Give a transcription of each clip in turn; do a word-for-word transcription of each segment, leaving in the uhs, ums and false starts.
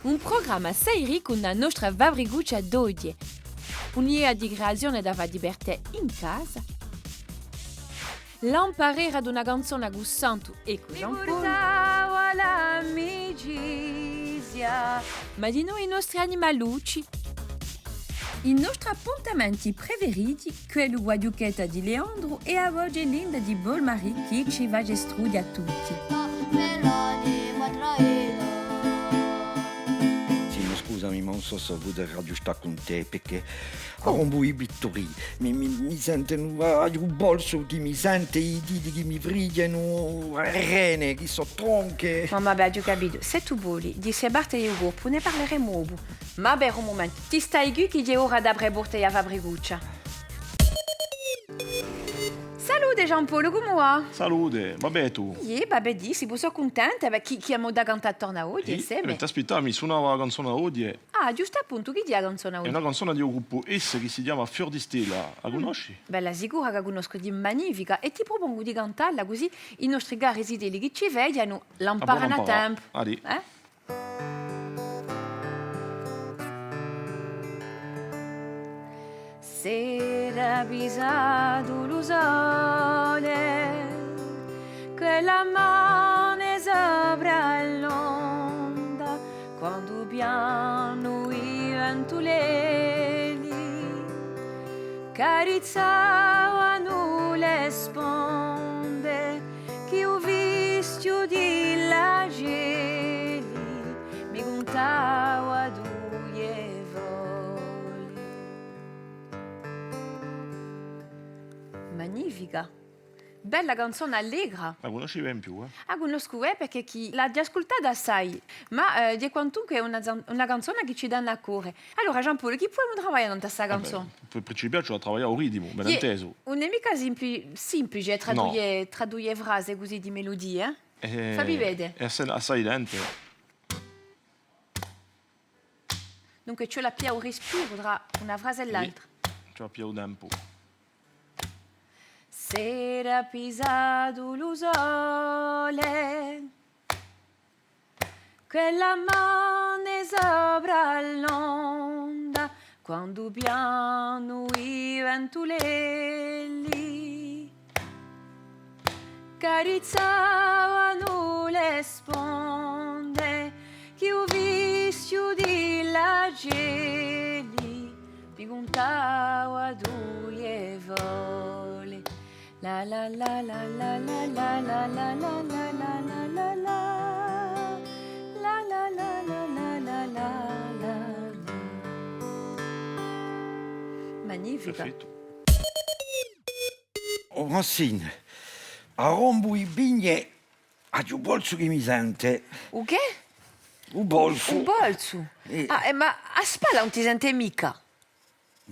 Un prugramma assai riccu in a nostra fabricuccia d'oghje. Un'idea di creazione da fà di per tè in casa. L'amparera d'una canzona cù Santu è cù Jean-Paul. Mi purtava l'amicizia. Ma dinò i nostri animalucci. I nostri appuntamenti preferiti, quellu cù a ghjuchetta di Leandru è a voce linda di Paul-Marie chì ci face strughje à tutti. Sì, ma scusami, ma ùn sò s'o puderà ghjustà cun tè, perchè arrombu i pitturi, mi, mi, mi sentenu, aghju u polsu chì mi sente, i diti chì mi frighjenu, e rene chì sò tronche. Ma, ma bè, aghju capitu. S'è tù voli, di ste parte di u corpu, ne parleremu dopu. Ma per u mumentu, ti stai quì chì hè ora d'apre e porte di a fabricuccia. Salute Jean-Paul, cumu và? Salute, và bè tù? Iè, và bè, dì, sì, sò cuntenta, perchè chì, chì emu da cantà torna oghje, inseme. Eh, t'aspittava, mi sunava a canzona oghje. Ah, ghjustu appuntu, chì hè a canzona oghje? Hè una canzona di u gruppu Esse chì si chjama Fior di Stella, a cunnosci? Bella sicura chì a cunnoscu, hè magnifica, è ti prupongu di cantalla, cusì i nostri cari zitelli chì ci vedenu l'amparanu à tempu. Allez. Eh? S'era pisatu lu sole, quella mane sopra l'onda, quandu pianu i ventulelli carizzavanu le sponde, chì u fischiu di l'acelli mi cuntava duie fole. Magnifica! Bella canzona allegra. A cunnosci bè in più, eh? A cunnoscu bè perchè chì l'aghju ascultata assai, ma, eh, hè quantunque una zan-, una canzona chì ci dà à core. Allora, Jean-Paul, chì pudemu travaglià in sta canzona? Eh bè, per principià ci vole à travaglià u ritimu, ben intesu. Ùn hè micca simpli-, simplice, eh, trà duie, trà duie frase cusì di meludia, eh? Eh, fà mi vede. Hè assai, assai lente. Dunque, ci vole à piglià u rispiru trà una frase è l'altra. Ci vole à piglià u tempu. S'era pisatu lu sole, quella mane sopra l'onda, quandu pianu i ventulelli carizzavanu le sponde, chì u fischiu di l'acelli mi cuntava duie fole. Magnifica. Perfettu. O Francine, arrombu i pigne, aghju u polsu chì mi sente. U chè? U polsu. U polsu? Eh. Ah, eh, ma a spalla ùn ti sente micca?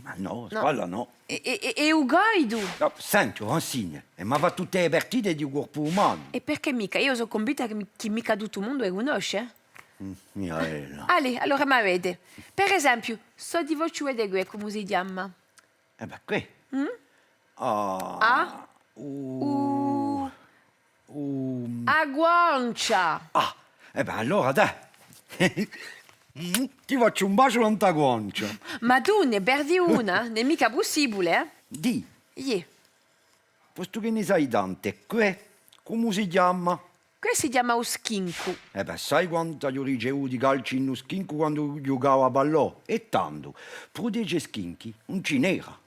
Ma nò, a spalla nò. È, è, è, è u goitu? Nò, senti, o Francine, emu à fà tutte e partite di u corpu umanu. È perchè micca? Eiu sò cunvinta chì mi-, chì micca tuttu u mondu e cunnosce, eh? Mm, mia bella. Allez, allora emu à vede. Per esempiu, s'o ti facciu vede què, cumu si chjama? Eh bè, què. Mm? Ah, a? U, u... A guancia! Ah, eh bè, allora dai. Mm, ti facciu un basgiu nant'à a guancia. Ma tù ne perdi una, ùn hè micca pussibule, eh? Dì. Iè. Postu chì ne sai tante, què, cumu si chjama? Què si chjama u schincu. Eh bè, sai quant'aghju ricevutu di calci in u schincu quandu ghjucava à pallò? È tandu, prutege schinchi ùn ci n'era.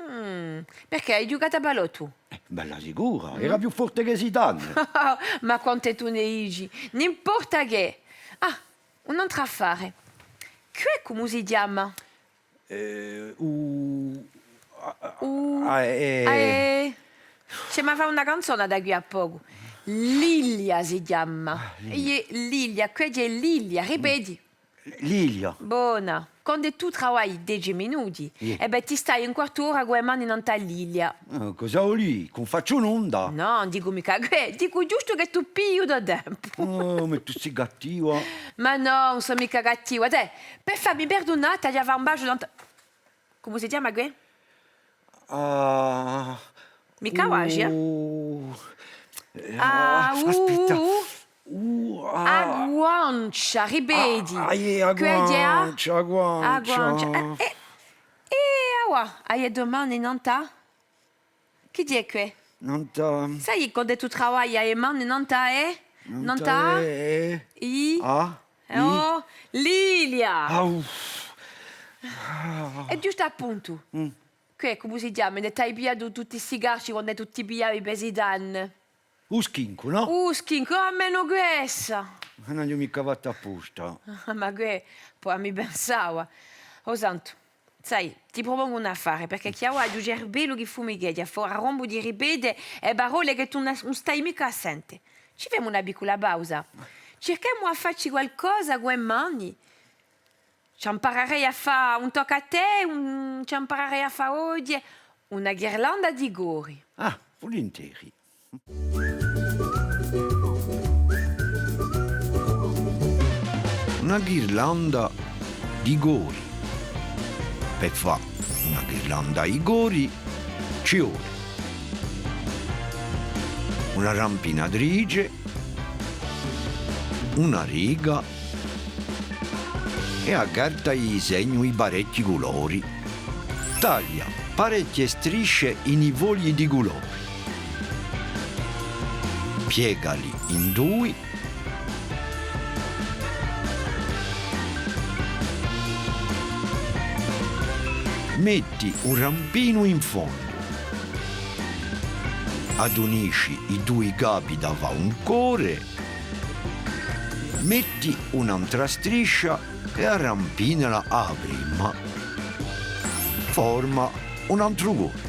Mm, perchè ai ghjucatu à pallò tù? Eh, bella sicura, era più forte chè Zidane. Ma quant'è tù ne dici? N'importa chè. Ah, un antru affare. Què cumu si chjama? Eh, u, a, a, u, a, eh, a, eh, ci emu à fà una canzona da quì à pocu. Lilia si chjama. Ah, Lilia. Iè, Lilia, què hè Lilia, ripeti. Lilia. Bona. Quand'è tù travagli dece minuti, iè, è bè, ti stai un quartu d'ora cù e mani nant'à Lilia. Eh, cosa voli? Ch'ùn facciu nunda? Nò, ùn dicu micca què, dicu ghjustu chì tù pigli u to tempu. Oh, ma tù sì cattiva. Ma nò, ùn sò micca cattiva. Tè, per fà mi perdunà, t'aghju à fà un basgiu nant'à... Cumu si chjama què? Ah, micca u, quasi, eh? U, eh, ah, ah, u, aspetta. U, u, ah, A guancia, ripeti. Ah, ah, iè, a guancia, a guancia. A guancia. Eh, eh, eh, avà, hai e to mani nant'à? Chì hè què? Nant'à. Sai, quand'è tù travagli, hai e mani nant'à, eh? Nant'à, eh? I? Ah? Oh, Lilia! Au. È ghjustu à puntu. Mm. Què, cumu si chjama? Induv'è t'hai pigliatu tutti sti carci quand'è tù ti pigliavi per Zidane? U schincu, nò? U schincu, almenu quessa! Ma ùn l'aghju micca fattu apposta. Ma què, po mi pensava. O Santu, sai, ti prupongu un affare, perchè chì avà aghju u cerbellu chì fumicheghja, fora rombu di ripete e parolle chì tù ùn, ùn stai micca à sente. Ci femu una piccula pausa. Circhemu à facci qualcosa cù e mani. Ci amparerei à fà un tocca à tè, un, ci amparerei à fà oghje una ghirlanda di cori. Ah, vulinteri. Una ghirlanda di cori. Per fà una ghirlanda di cori ci vole una rampinatrice, una riga è a carta di disegnu di parechji culori. Taglia parechje strisce in i fogli di culori. Piegali in dui. Metti u rampinu in fondu. Adunisci i dui capi da fà un core. Metti un'antra striscia è arrampinala à a prima. Forma un antru core.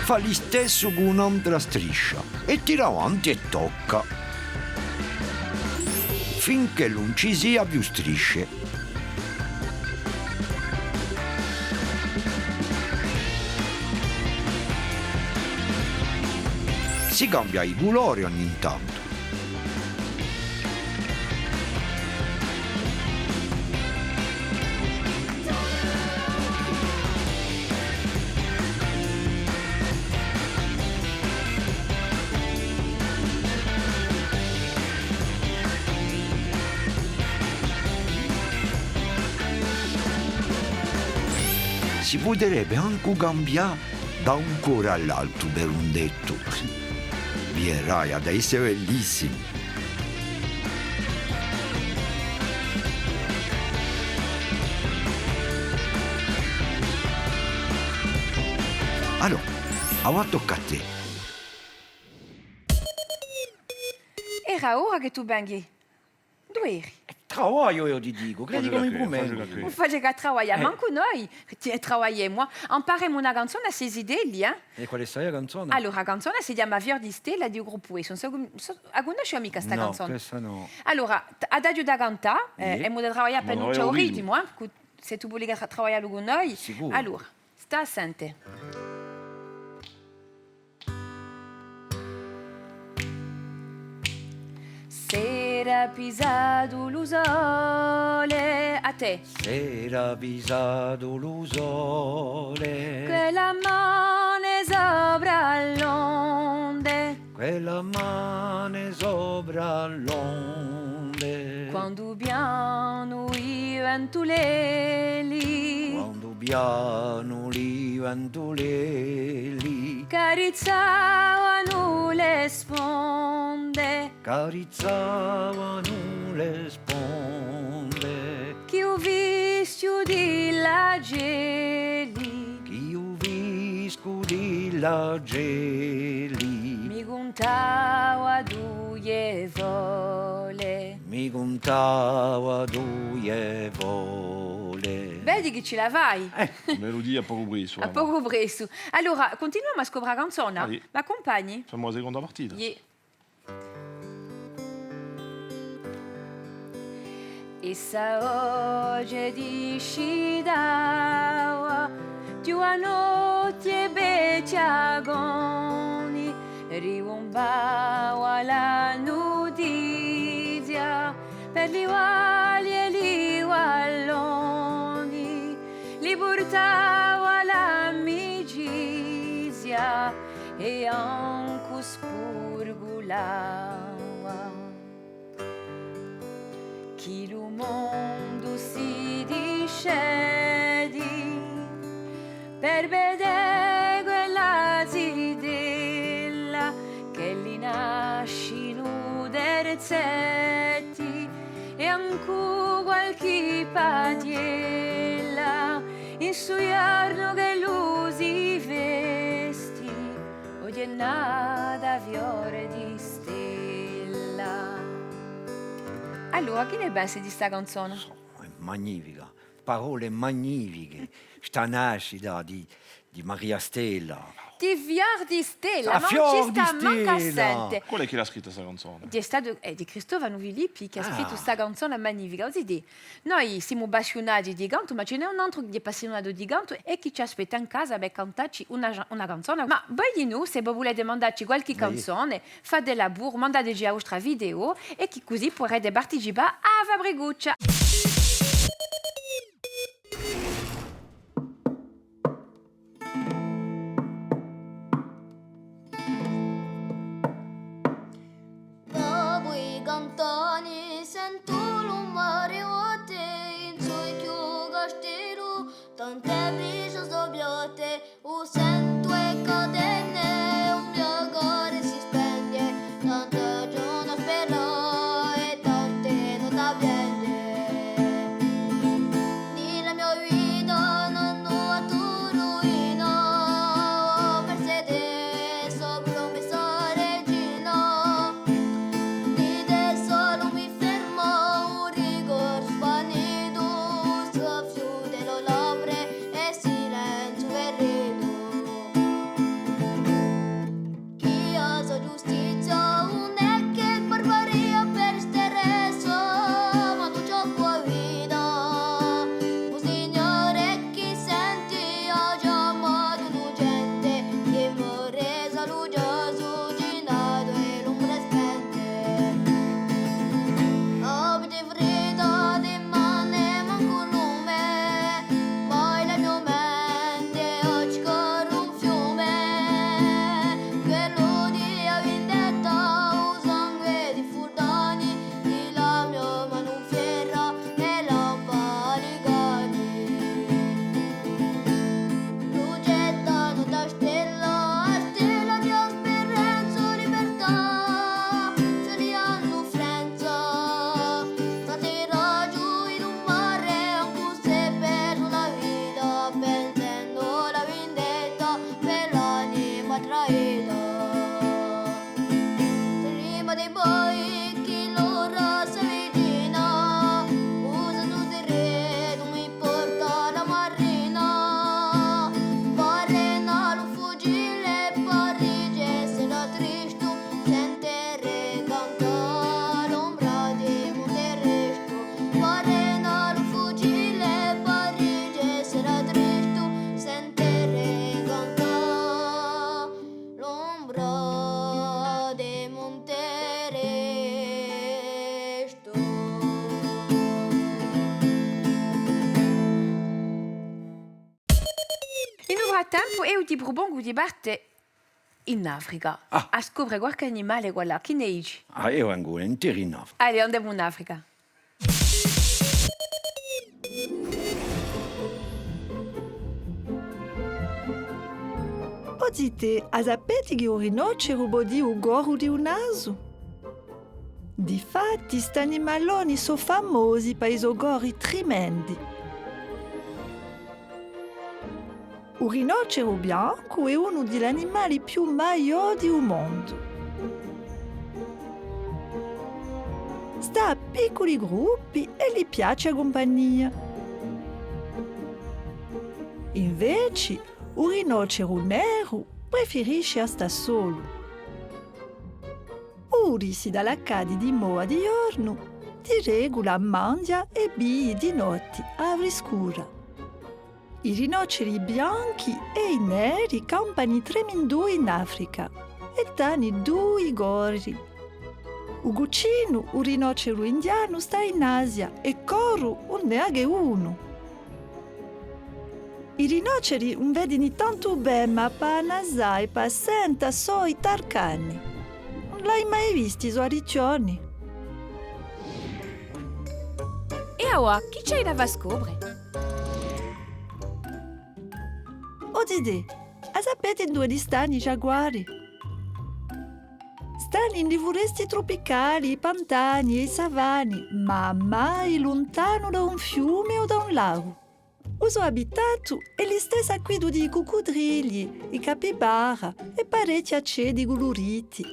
Fà listessu cù un'antra striscia è tira avanti è tocca, finchè ùn ci sia più strisce. Si cambia i culori ogni tantu. Si puderebbe ancu cambià da un core à l'altru, per un dettu. Viderai, hà da esse bellissimu. Allora, avà tocca à tè. Era ora chì tù venghi. Induve eri? Travagliu, eiu ti dicu, credi ch'ùn mi cummendi. Ùn face chè travaglià, mancu noi ti-, travagliemu, eh. Amparemu una canzona à sti zitelli, eh. È quale hè sta canzona? Allora, a canzona si chjama Fior di stella di u gruppu Wilson. Sò, sò, a cunnosci micca sta canzona? Nò, questa nò. Allora, t-, a t'aghju da cantà, eh, emu da travaglià per ùn ci hè u ritmu, eh. Sè tù voli tra-, travagliallu cù noi. Sicuru. Allora, stà à sente. S'era pisatu lu sole, à tè. S'era pisatu lu sole. Quella mane sopra l'onde. Quella mane sopra l'onde. Quandu pianu i ventulelli. Quandu pianu li ventulelli. Carizzavanu le sponde. Carizzavanu le sponde. Chì u fischiu di l'acelli. Chì u fischiu di l'acelli. Mi cuntava duie fole. Mi cuntava duie fole. Vedi chì ci la fai? Eh. Meludia à pocu pressu, à pocu pressu. Allora, cuntinuemu à scopre a canzona. M'accumpagni? Femu a seconda partita. Iè. Essa oghje discitava, ghjuvanottu è vechjaconi, rivumbava la nutizia per li valli è li valloni, li purtava l'amicizia è ancu Spurgulava chì lu mondu si discedi per vedè quella zitella ch'elli nascinu terzetti è ancu qualchì patiella in su ghjornu ch'ellu si vesti. Oghje hè nata fiore di stella. Allora, chì ne pensi di sta canzona? Hè magnifica, parolle magnifiche, sta nascita di, di Maria Stella. Di fior di stella, ma ùn ci stà mancu à sente. Quale hè chì l'hà scritta sta canzona? Hè statu, eh, di Cristofanu Filippi chì hà scrittu sta canzona magnifica. Cusì dì, noi simu appassiunati di cantu, ma ci n'hè un antru chì hè appassiunatu di cantu è chì ci aspetta in casa per cantacci una, una canzona. Ma voi dinù, sè vo vulete mandacci qualchì canzone, fatela puru, mandateci a vostra video è chì cusì puderete participà à a Fabricuccia. Dopu i cantoni sentu lu mari forte, in su chju castellu tante brisge sò piatte, u sentu è cadene, u mio core si spegne, tanta ghjorna spera è tante notte piange. Di la mia vita n'anu fattu ruina, per sè te sò promessa regina. Di te solu mi ferma u ricordu svanitu, soffiu di le labbra è silenziu ferritu. Chì a so ghjustizia ùn hè chè barbaria per steresa, ma tu ciò quì a vita. U Signore chì senti a chjama di u lucente, chì more sa luce sucinata è l'ombra spente. Avete fretta di mane mancu un lume, ma la mio mente oggi corre un fiume, quellu di a vindetta, u sangue di furdani, di la mio manu ferra è lampa di cani. Lucetta, nota stella, stella di speranza, libertà, fiori di l'ufrenza, frateraghju in u mare, ancu s'è perdu la vita, pensendu à la vindetta per l'anima traita. Prima di voi chì l'ora s'avvicina, u santu seretu mi porta à a marina, pare nà lu fucile, Parigi sarà tristu, sente cantà l'ombra di Monte Restu, pare nà lu fucile, Parigi sarà tristu, sente cantà l'ombra di Monte Restu. In u frattempu, eiu ti prupongu di parte in Africa, à scopre qualchì animale quallà. Chì ne dici? Ah, eiu vengu vulinteri in Africa. Allez, andemu in Africa. O zitè, a sapete chì u rinoceru pò dì u coru di u nasu? Difatti, st'animaloni sò famosi pà i so cori trimendi. U rinoceru biancu hè unu di l'animali più maiò di u mondu. Stà à picculi gruppi è li piaci a cumpagnia. Inveci, u rinoceru neru preferisci à stà solu. Puru s'idda l'accadi di mova di ghjornu, di regula manghja è bì di notti à a friscura. I rinoceri bianchi è i neri campani tremindui in Africa è t'ani dui cori. U cucinu, u rinoceru indianu, stà in Asia è coru ùn n'hà chè unu. I rinoceri ùn vedini tantu bè, ma pà annasà è pà senta sò i tarcani. Ùn l'ai mai visti i so ariccioni. È avà, chì ci hai da fà scopre? O zitè, a sapeti induve stani i giaguari? Stani in li furesti trupicali, i pantani è i savani, ma mai luntanu da un fiumi o da un lagu. U so abitatu hè listessu à quiddu di i cuccudrilli, i capibara è parechji aceddi culuriti.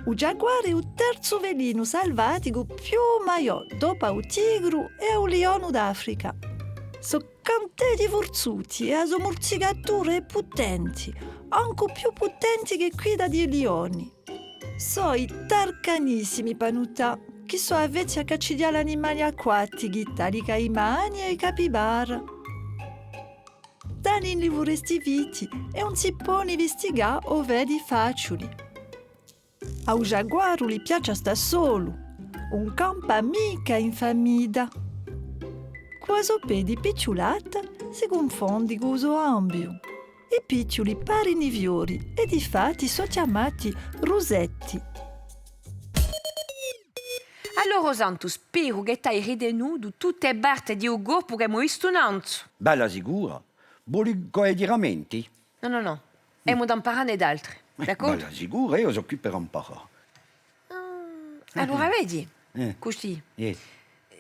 U giaguaru hè u terzu felinu salvaticu più maiò, dopu à u tigru è à u lionu d'Africa. Sò canteddi furzuti è a so murzicatura hè putenti, ancu più putenti chè quidda di i lioni. Sò i tarcanissimi pà nutà, chì sò avvezzi à caccighjà l'animali acquatichi, tali i caimani è i capibara. Stani in li furesti fitti è ùn si poni vistigà o vedi faciuli. À u giaguaru li piaci à stà solu, ùn campa micca in famidda. Cù a so peddi picciulata si cunfondi cù u so ambiu. I picciuli parini fiori è difatti sò chjamati rusetti. Allora, o Santu, speru chì t'ai ritenutu tutte e parte di u corpu ch'emu vistu nanzu. Bella sicura. Voli ch'o e ti ramenti? Nò, nò, nò. Emu da amparà ne d'altre, d'accordu? Eh, bella sicura, eiu sò quì per amparà. Ah, allora vedi, cusì,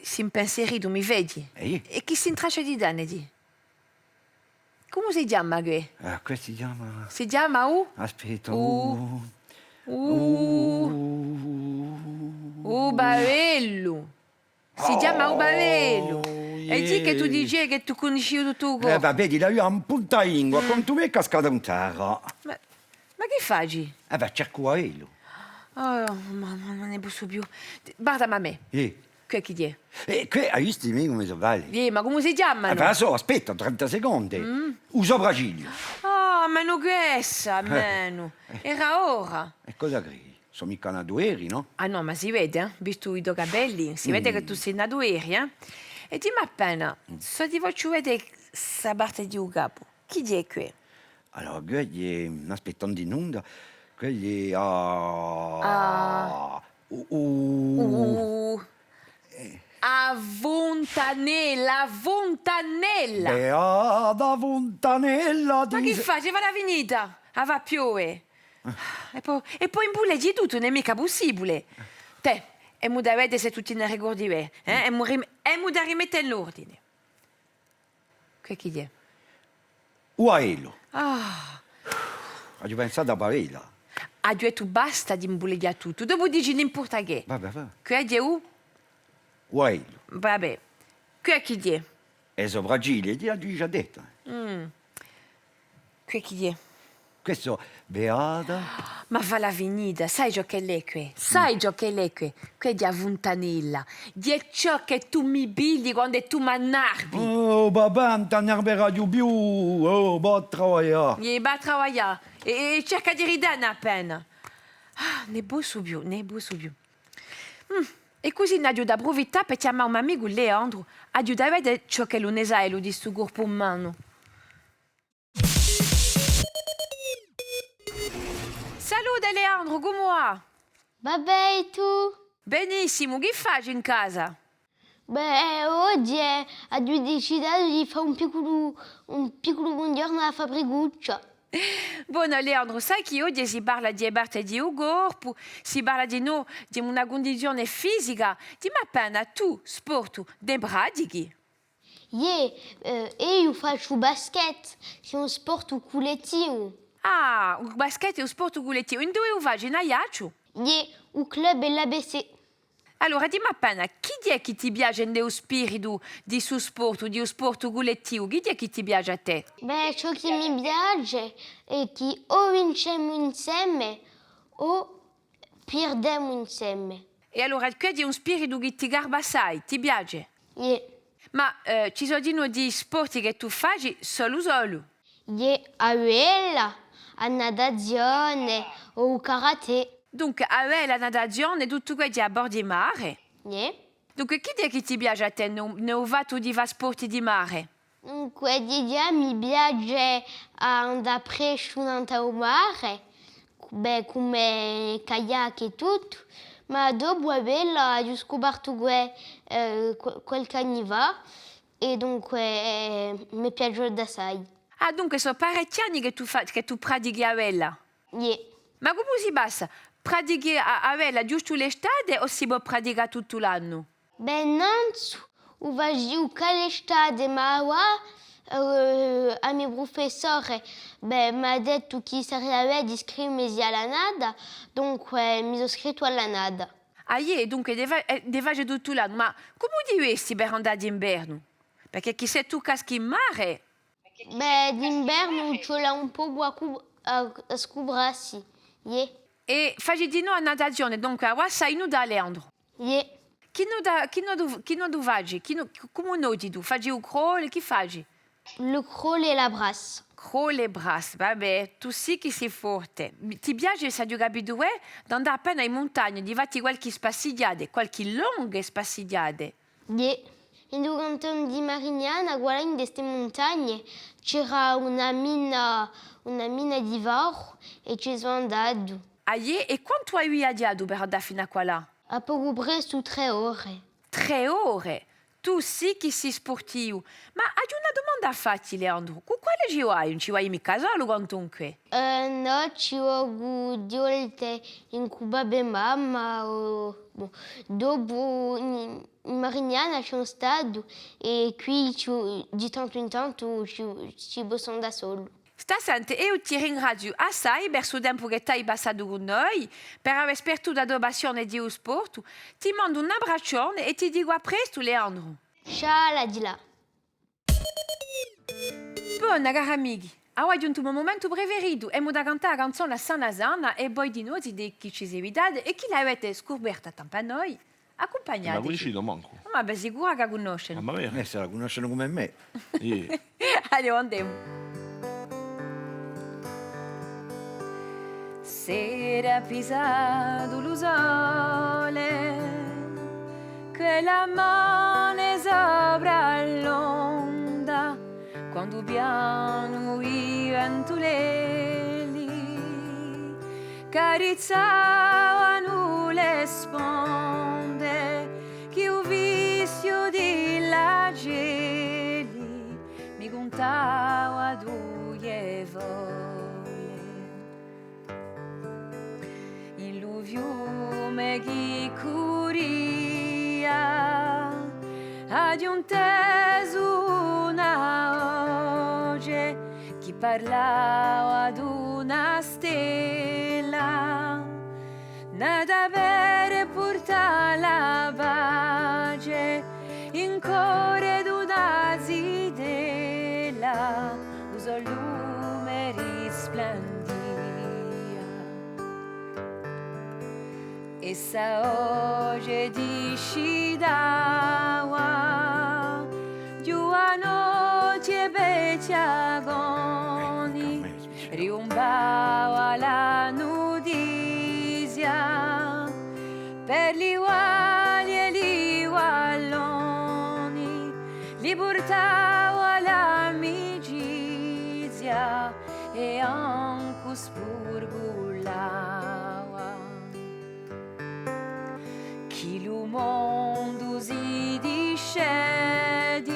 sì impenserito, mi vedi? È chì si intraccia di dà, nè di? Cumu si chjama què? Ah, què si chjama... Si chjama u... Aspetta, u... U... U... U bavellu. Si chjama u bavellu. Oh, iè. È dì chì tù dici chì tù cunnisci tuttu u corpu. Eh, và, vedi, l'aviu in punta lingua, quantu m'hè cascatu in terra. Ma, ma chì faci? Eh, và, cercu u bavellu. Oh, mamma, ùn ne possu più. Guarda, mamma. Iè. Què chì hè? Eh, què, hai vistu micca cumu sò belli? Iè, ma cumu si chjamanu? Eh, và, sò, aspetta, trenta secondi. U sopracigliu. Ah, almenu quessa, almenu. Era ora. È cosa credi? Sò micca natu eri, nò? Ah nò, ma si vede, eh? Vistu i to capelli, si vede chì tù sì natu eri, eh? È dimmi appena, s'o ti facciu vede sta parte di u capu, chì hè què? Allora, què hè, aspetta, ùn dì nunda, què hè a... A... U, u... U... A funtanella, a funtanella! Beata funtanella! Ma chì faci? Falla finita! A fà piove! È po, è po imbuleghji tuttu, ùn hè micca pussibule. Tè, emu da vede s'è tù ti ne ricordi bè, eh? Emu rim-, emu da rimette in l'ordine. Què chì hè? U bavellu. Ah. Aghju pensatu à a pavella. Aghju dettu basta d'imbuleghjà tuttu. Dopu dici n'importa chè. Và bè, và. Què hè u? U bavellu. Và bè. Què chì hè? È sopracciglia, l'aghju digià detta. Mm. Què chì hè? Què sò, beata? Ma falla finita, sai ciò ch'ella hè què? Sai ciò ch'ella hè què? Què hè a funtanella. Hè ciò chì tù mi pigli quand'è tù m'annarbi. Oh, babà, ùn t'annarberaghju più. Oh, và à travaglià. Iè, và à travaglià. È, è cerca di ridene appena. Ah, ne possu più, ne possu più. Mm. È cusì n'aghju da prufittà per chjamà un m'amicu Leandru, aghju da vede ciò ch'ellu ne sà ellu di stu corpu umanu. Salute Leandru, cumu và? Và bè, è tù? Benissimu, chì faci in casa? Bè, eh, oghje, eh, aghju decisu di fà un picculu, un picculu bonghjornu à a fabricuccia. Bonu, Leandru, sai chì oghje si parla di e parte di u corpu, si parla dinò di una cundizione fisica. Dimmi appena, tù, sportu, ne pratichi? Iè, eh, eiu facciu basket, chì hè un sportu cullettivu. Ah, u basket hè un sportu cullettivu. Induve u faci? In Aiacciu? Iè, u club hè l'A B C. Allora, dimmi appena, chì hè chì ti piace in u spiritu di stu sportu, di u sportu cullettivu? Chì hè chì ti piace à tè? Bè, ciò chì mi piace hè chì o vincemu inseme o pirdemu inseme. È allora, què hè un spiritu chì ti garba assai, ti piace? Iè. Ma, eh, ci sò dinò di sporti chì tù faci solu solu? Iè, a vela, a natazione o u karate. Dunque, a vela, a natazione, tuttu què hè à bordu di mare? Iè. Dunque, chì hè chì ti piace à tè in u, in u fattu di fà sporti di mare? Dunque, digià mi piace à andà pressu nant'à u mare, cu-, bè, cum'è kayak è tuttu, ma dopu a vela aghju scupartu què, eh, qu-, qualchì anni fà, è dunque, eh, mi piace assai. Ah, dunque, sò parechji anni chì tù fa-, chì tù pratichi a vela? Iè. Ma cumu si passa? Pratichi a, a vela ghjustu l'estate o si pò praticà tuttu l'annu? Bè, nanzu u faciu chè l'estate, ma avà, eh, a me prufessore, bè, m'hà dettu chì saria bè d'iscrivemi à l'annata, dunque mi sò scrittu à l'annata. Ah, iè, dunque, di fa-, eh, di face tuttu l'annu, ma cumu ti vesti per andà d'invernu? Perchè chì s'è tù caschi in mare, Bè, d'invernu ci vole un pocu à cu-, à, à scuprassi, iè. È faci dinò a natazione, dunque, avà sai nutà, Leandru? Iè. Chì nuta, chì nutu, chì nutu faci? Chì nu-, cumu noti tù? Faci u crawl, chì faci? Le crawl è la brasse. Crawl è brasse, va bè, tù sì chì sì forte. Mi, ti piace, s'aghju capitu, eh, d'andà appena in muntagna, di fatti qualchì spassighjate, qualchì longhe spassighjate. Iè. In u cantone di Marignana, quallà in ste muntagne, c'era una mina, una mina di ferru è ci sò andatu. Ah, iè? È quantu ai viaghjatu per andà finu à quallà? À pocu pressu trè ore. Trè ore? Tù sì chì sì spurtivu. Ma aghju una dumanda à fatti, Leandru. Cù quale ci vai? Ùn ci vai micca solu, quantunque? Eh, nò, ci vogu di volte incù babbu è mamma, o, bon, dopu in, in Marignana ci sò statu è quì ci, di tantu in tantu ci, ci possu andà solu. Stà à sente, eiu ti ringraziu assai per stu tempu chì t'ai passatu cù noi, per avè spartutu a to passione di u sportu. Ti mandu un abbraccione è ti dicu à prestu, Leandru. Ciao, Adila. Bona, cari amichi, avà hè ghjuntu u mo mumentu preferitu, emu da cantà a canzona sana sana è voi dinò dite chì ci seguitate è chì l'avete scuperta tantu à noi, accumpagnateci. Ma cunniscite mancu? Ma bè, sicuru chì a cunnoscenu. Ah, ma vera? Eh, s'ella a cunnoscenu cum'è mè. Iè. Allez, andemu. S'era pisatu lu sole, quella mane sopra l'onda, quandu pianu i ventulelli carizzavanu le sponde, chì u fischiu di l'acelli mi cuntava duie fole. In lu fiume chì curria, aghju intesu una voce chì parlava d'una stella, nata per purtà la pace in core d'una zitella, u so lume risplendia. È sta voce discitava, ghjuvanottu è vechjaconi, riumbava la nutizia per li guagli è li gualloni, li purtava l'amicizia è ancu spurgulava. Chì lu mondu si disceti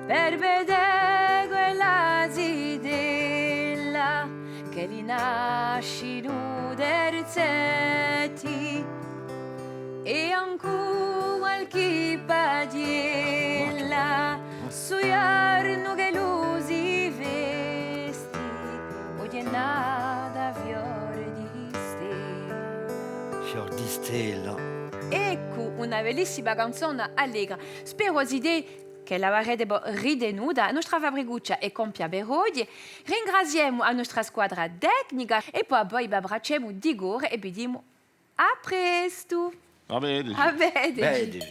per vedè quella zitella, ch'elli nascinu terzetti, è ancu qualchì padiella, stu ghjornu ch'ellu si vesti, oghje hè nata fior di stella. Fior di stella. Eccu, una bellissima canzona allegra. Speru, o zitè, chì l'avarete po ritenuta. A nostra fabricuccia hè compia per oghje. Ringraziemu a nostra squadra tecnica è po à voi v'abbracciemu di core è vi dimu à prestu. À vedeci. À vedeci. Vedeci.